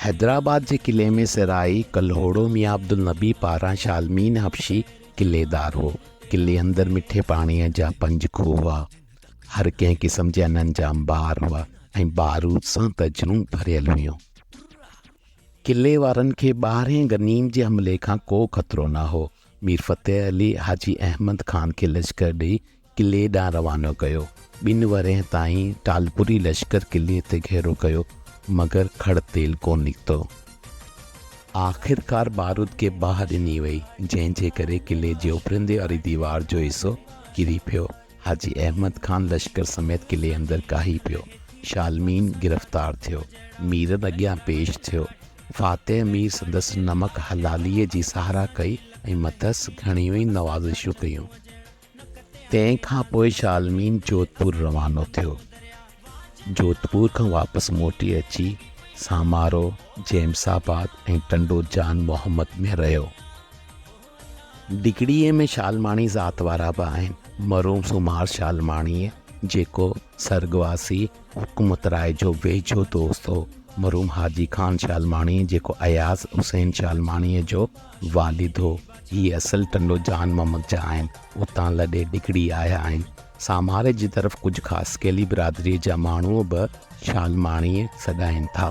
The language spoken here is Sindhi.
حيدرآباد جي قلعي ۾ سرائي ڪلهوڙو ميان عبدالنبي پاران شالمين حبشي قلعيدار هو. قلعي اندر مٺي پاڻيء جا پنج کوهه هئا. هر ڪنهن قسم جي انن جا انبار هئا ۽ بارود سان تجرون ڀريل هيون. قلعي وارن کي ٻاهرين غنيم جي حملي کان ڪو خطرو نه هو. مير فتح علي حاجي احمد خان کي لشڪر ڏئي قلعي ڏانهن روانو ڪيو. ٻن ورهين تائين ٽالپوري لشڪر قلعي تي گهيرو ڪيو، مگر کڙ تيل ڪونه نڪتو. آخرڪار بارود کي باهه ڏني وئي، جنهن جي ڪري قلعي جي اڀرندي واري ديوار جو حصو ڪري پيو. حاجي احمد خان لشڪر سميت قلعي اندر ڪاهي پيو. شالمين گرفتار ٿيو. ميرن اڳيان پيش ٿيو. فاتح مير سندس نمڪ حلاليء جي ساراهه ڪئي ۽ مٿس گهڻيون ئي نوازشون ڪيون. تنهن کان پوء شالمين جوڌپور روانو ٿيو. جوڌپور کان واپس موٽي اچي سامارو، جيمس آباد ۽ ٽنڊو جان محمد ۾ رهيو. ڊگهڙيء ۾ شالماڻي ذات وارا به آهن. مرحوم سومار شالماڻيء، جيڪو سرڳواسي حڪومت راء جو ويجهو دوست هو. مرحوم حاجي خان شالماڻي، جيڪو اياز حسين شالماڻيء جو والد هو. هي اصل ٽنڊو جان محمد جا آهن. اتان لڏي ڊگهڙي آيا آهن. ساماري جي طرف ڪجهه خاصخيلي برادريء جا ماڻهو به شالماڻي سڏائين ٿا.